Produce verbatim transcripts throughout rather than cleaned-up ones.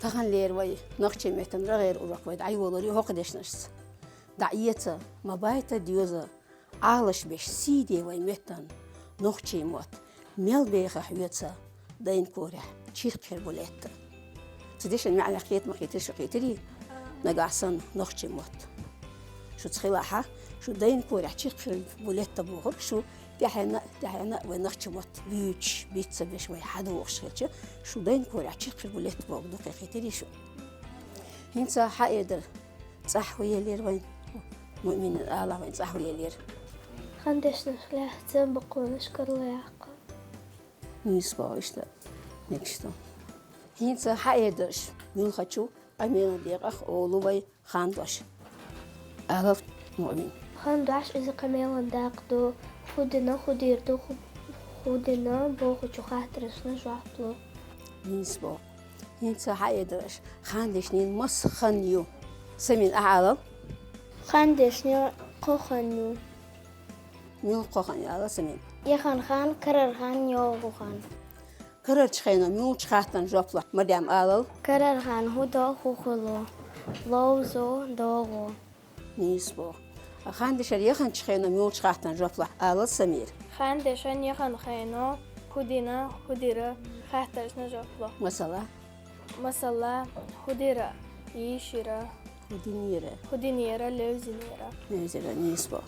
Таханлера вай нохчийн меттан рагӀера урок вай дӀайоларе хӀокху дешнашца. ДӀаэца, ма байта доьза, Ӏалашбеш сий де вай меттан нохчийн мотт, мел беха хьоьца дайн корехь чиркхир бу летта. Цу дешан маьӀнех кхета ма кхетира шу, кхетирий? Нагахь санна нохчийн мотт шуца хилахь, шу дайн корехь чиркхир бу летта бохург шу тӀаьхьенна а, тӀаьхьенна а вай нохчийн мотт буьйцуш, бицца беш вай хьадогӀуш хилча, шу дайн корехь чиркхир бу летта бохург ду-кх, кхетирий шу? ХӀинца хьаэдар, цӀахь хӀун елира вайн? Муъминин, ала вайн, цӀахь хӀун елира? Хандешнаш лаьцна, бакъонаш карла яккха. Нийса боху, иштта мегаш ду. ХӀинца хьаэдарш, муьлххачу къамелан декъах олу вай хандош? Алал, Муъмин. Хандош иза къамелан дакъа ду, хӀун дина, хӀун дийр ду, хӀу-, хӀун дина бохучу хаттаршна жоп ло. Нийса боху. ХӀинца хьаэдарш, хандешнийн маса хан ю? Самин, ахьа алал. Хандешнийн кхо хан ю. Муьлха кхо хан ю, ала, Самин? Яхан хан, карара хан, йогӀу хан. Карарчу хенахь муьлхачу хаттарна жоп ло, Марем, алал. Карара хан хӀун до, хӀун хуьлу? Ловзо, догӀу. Нийса боху. А хандешан яханчу хенахь муьлхачу хаттарна жоп ло, алал, Самир. Хандешан яхан хенахь хӀун дина, хӀун дира хаттаршна жоп ло. Масала? Масала, хӀун дира, йиш йира. ХӀун динера? ХӀун динера, левзинера. Левзира, нийса боху.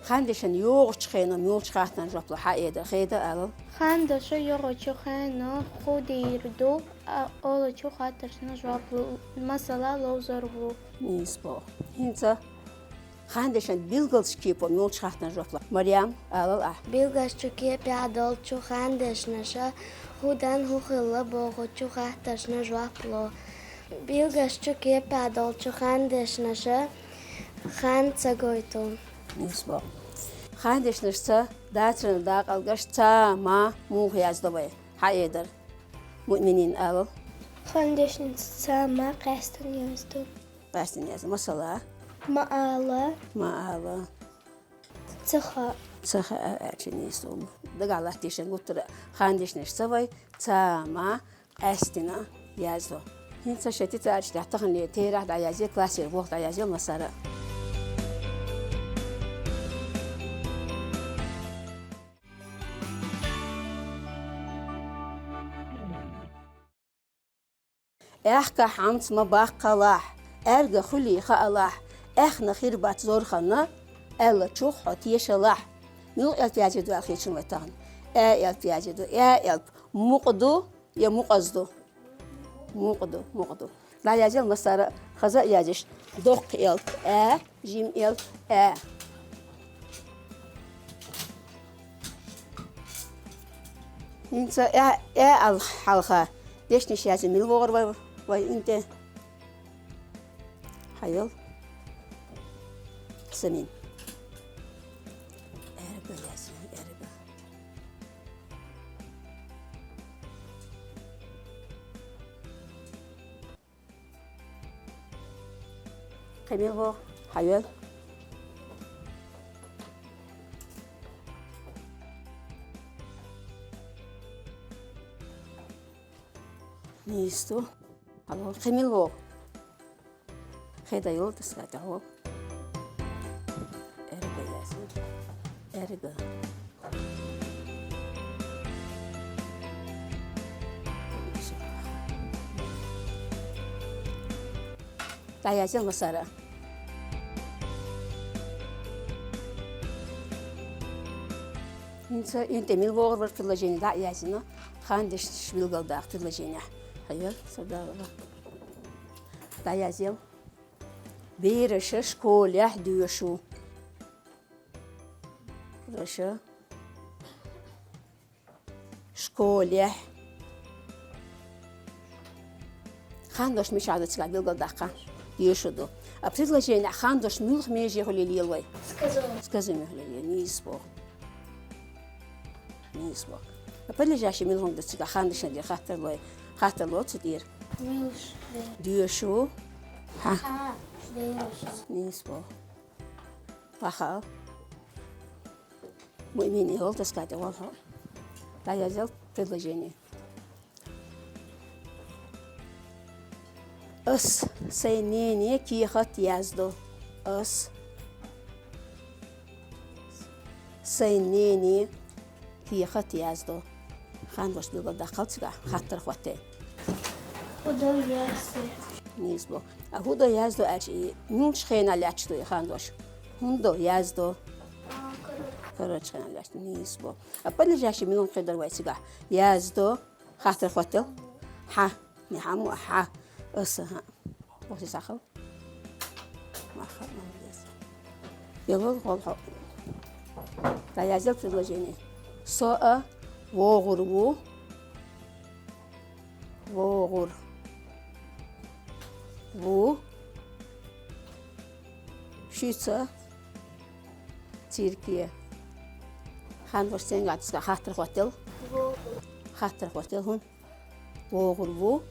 Хандешан йогӀучу хенахь муьлхачу хаттарна жоп ло, хьаэдар, хеда, алал. Хандешан йогӀучу хенахь хӀун дийр ду, а, олучу хаттаршна жоп ло, масала, ловзор ву. Нийса боху. ХӀинца хандешан билгалчу кепо муьлхачу хаттарна жоп ло. Марем, алал ахь. Билггачу кепехь долчу хандешнаша хӀун дина, хӀун хилла бохучу хаттаршна жоп ло. Билггачу кепехь долчу хандешнаша хан ца гойту. Нийса боху. Хандешнашца дацаран дакъалгаш ца, ма муха яздо вай? Хьаэдар. Муъминин, алал. Хандешнашца ца, ма къаьстина яздо. Къаьстина яздо. Масала? Ма ала. Ма ала. Ца хаьа. Ца хаьа аьлча нийса ду. Дагахь латтийша гуттара а хандешнашца вай ца, ма къаьстина яздо. ХӀинца шайн тетрадаш тӀехь таханлера терахь дӀаязъе, классера воху дӀаязъе массара а. Аьхка хьамца ма баккхалахь, аьрга хуьлий хаалахь, аьхна хир бац зорхана, аьллачух хьо тешалахь. Муьлха элп язйина ду аьлла хеташ вай тахана? Аь элп язйина ду. Аь элп мукъа ду я мукъаза ду? Мукъа ду, мукъа ду. ДӀаязъел массара а, хаза а язъеш. Доккха элп аь, жима элп аь. ХӀинца аь, аь аьлла хьалха дешнаш язъе мила вогӀур вай, вай хӀинца? Хьайол. Самин. Аьрга язъе, аьрга. Кхин мила вогӀу? Хьайол. Нийса ду. Хьайол. Кхин мила вогӀу? Хеда йолу дасха тӀехь вогӀу. Аьрга язъе. Аьрга. ДӀаязъел массара а. ХӀинца хӀинца тӀе мила вогӀур вара предложени дӀа а язйина, хандешнаш билгалдаккха предложенехь. Хьайол, Сардалова. ДӀаязъел. Бераша школехь доьшу. Бераша школехь. Хандош мичахь ду цигахь билгалдаккха? Доьшу ду. А предложенехь хандош муьлха меже хуьлий лела вай? Сказуемый. Сказуемый хуьлий лела, нийса боху. Нийса боху. А подлежащее мила хӀума ду цигахь хандешна дийр хаттар лой? Хаттар ло цу тӀера? Муьлш. Доьшу. Хьа? Хьа. Доьшу. Нийса боху. Пахал. Муъмин, йолу дасха тӀе вала хьо. ДӀаязъел предложени. Ас сайн нене кехат яздо. Ас сайн нене кехат яздо. Хандваш дугал дахалчга хаттар хватте. Худо яздо. Нийс бо. А худо яздо ач и мулч хена ляч дуй хандваш. Худо яздо. Короче, хена ляч, нийс бо. А подлежащий минут хедар вайсига. Яздо. Хаттар хваттел. Ха. Не хаму, ха. Аса, ха. Оси сахал. Маха, молодец. Белол гол хо. Да, я сделал предложение. Со а вогур ву. Вогур ву. Шица. Цирке. Хандваш сен гатска хаттар хваттел. Хаттар хваттел хун. Вогур ву.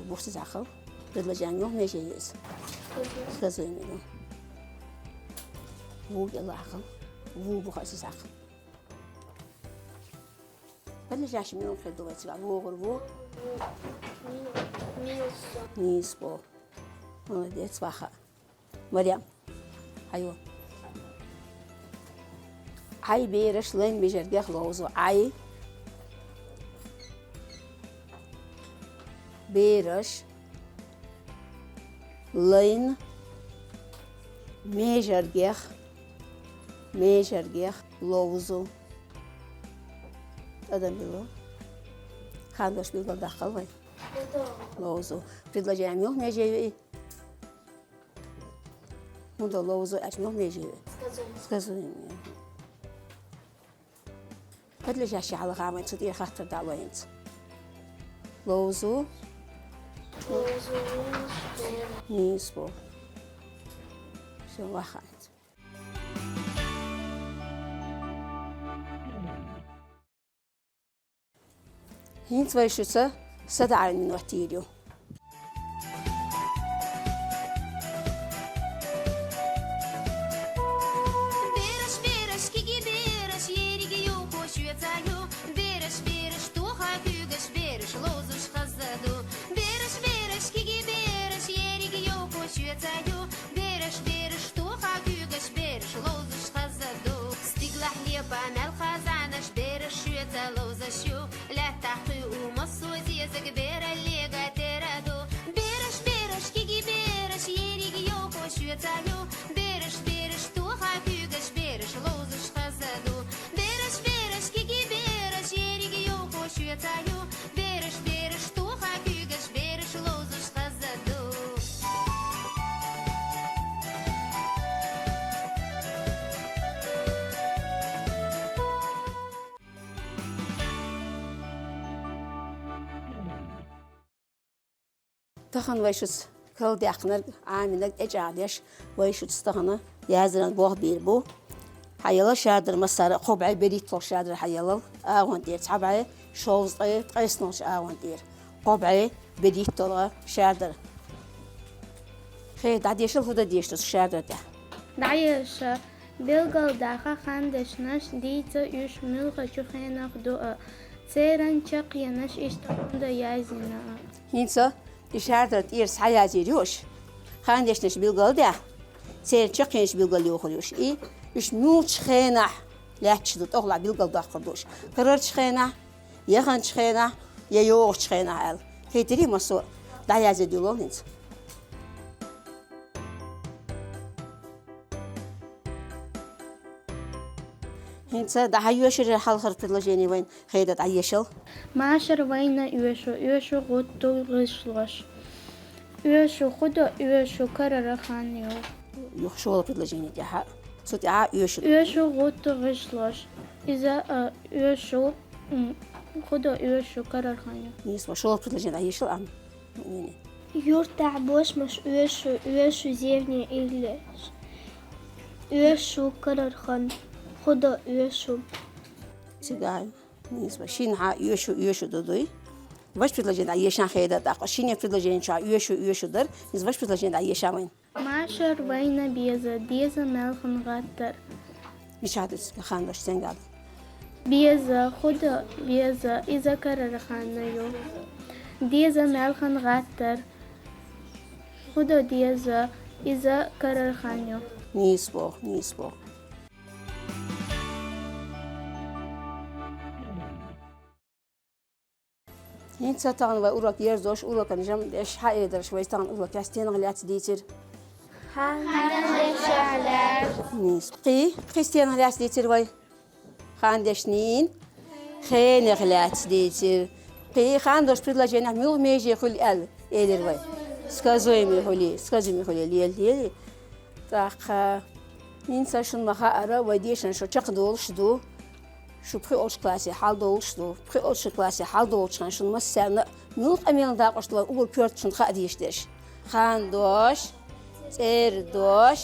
Бурсиз ахал. Предложение меже есть. Сказуем его. Ву гел ахал. Ву бухасиз ахал. Подлежащий минут хедувайсига. Вогур ву. Нийс бо. Молодец, ваха. Марьям. Айо. Ай бераш лайн межергех лоузу. Ай бераш лайн межергех, межергех лоузу. Адам било. Хандаш било дахал вай. Лоузу. Предложение мюх межеви. Мунда лоузу ач мюх межеви. Сказуем. Подлежащий ала хамай цуд ир хаттар далоинц. Лоузу. Нийс бо. Всё, ваханц. Хинц вай шуца сада армин ватирю. Бераш, бераш, киги бераш, ериг юко шуцаю. Бераш, бераш, туха кюгаш, бераш, лозуш хазаду. Бераш, бераш, киги бераш, ериг юко шуцаю. Бераш, бераш, туха кюгаш, бераш, лозуш хазаду. Стигла хлеба, мел хазанаш, бераш, шуца, лозаш ю. Лятахы умасу зезаг бера лега тераду. Бераш, бераш, киги бераш, ериг юко шуцаю. Бераш, бераш, туха кюгаш, бераш, лозаш хазаду. Бераш, бераш, киги бераш, ериг юко шуцаю. Бераш, бераш, туха кюгаш, бераш, лозаш хазаду. Тахан вай шуц калдяхнар, аминаг эчалеш, вай шуц тахана язран бох бир бу. Хаяла шадар масара, хобай берит тол шадар хаяла. Агон дир, цабай, шовз, э, тайснол ш агон дир. Хобай берит тол шадар. Хе, да дешил худа деш тус шадар да. Дайша. Билгал даха хандешнаш дийца уьш мюлха чухенах дуа. Церан чакъянаш иштахунда язина. Хинца ишарда тир саязир юш. Хандешнаш билгал да. Цер чакъянаш билгал юхур юш. И уьш мюлч хенах лячду тохла билгал дахур душ. Кырарч хенах, яханч хенах, я йогуч хенах ал. Хетири масу да язидуло хинца. Хинца даха юэшир халхар предложение вайн хейдат айешал. Машар вайна уэшу, уэшу гутту гышлош. Уэшу худо, уэшу карара хан ю. Юх шола предложение даха. Сут а уэшу. Уэшу гутту гышлош. Иза, э, уэшу, м, худо уэшу карара хан ю. Нийс ва шола предложение айешал ам. Юртах бошмаш уэшу, уэшу зевни иглеш. Уэшу карара хан, худо уэшу. Цигай, нийс ва шин ха уэшу, уэшу дудуй. Ваш предложение айешан хейда дакъа. Шин предложение ча уэшу, уэшу дар. Нийс ваш предложение айешан вайн. Машар вайна беза, деза мелхан гаттар. Мишадус хан ваш сенгал. Беза, худо, беза, иза карара хан ю. Деза мел хан гӀаттар. Худо деза, иза карар хан ю. Нийса боху, нийса боху. ХӀинца тахана вай урок ерзош, урокан жамӀ деш, хьаэдарш вай тахана урок яц, стенах лаьцна дийцира? Хандешах лаьцна. Нийса. Кхин, кхин стенах лаьцна дийцира вай? Хандешнийн хенех лаьцна дийцира. Кхин хандош предложенех муьлха меже хуьлу аьлла, элира вай. Сказуемый хуьлий, сказуемый хуьлий, лела, лела. ТӀаккха хӀинца шуна ма хаъара, вай дешан шу чекхдолуш ду, шу пхоьалгӀачу классе хьалдолуш ду. ПхоьалгӀачу классе хьалдолучу хенахь шуна массарна а муьлха къамелан дакъош ду вайн уггар коьрта шуна хаа дезаш дерш. Хандош, цӀердош,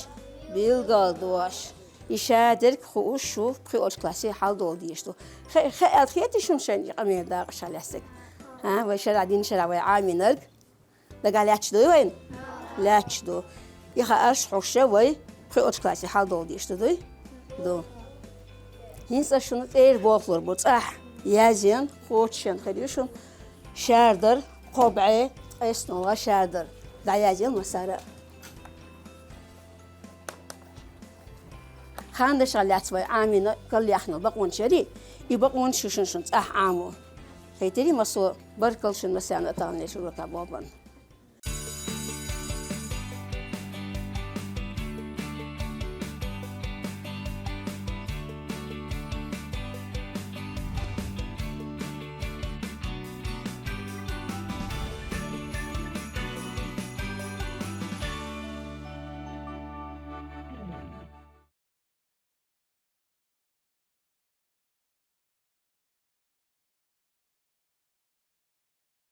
билгалдош. И шадерг хууш шу пхоьалгӀачу классе хьалдола дезаш ду. Хе-, хе аьлла хетий шуна шайн и къамелан дакъашха лаьцнарг? А, вай шарахь дина, шарахь вай Ӏамийнарг? Дагахь лаьтташ дуй вайна? Лаьтташ ду. И хаарш хьоьгуш вай пхоьалгӀачу классе хьалдола дезаш ду, дуй? Ду. ХӀинца шуна цӀера болх лур бу цӀахь. Язйина, кхочушъян хир ю шуна. Шардар, кхо бӀе, ткъеснолгӀа шардар. ДӀаязйина массара а. Хандешах лаьцна вай Ӏамийна карла яьхна бакъонаш ярий, и бакъонаш ю шуна, шуна цӀахь Ӏамо. Хетарий массо а? Баркалла шуна массарна а таханлерчу урокехь болх барна.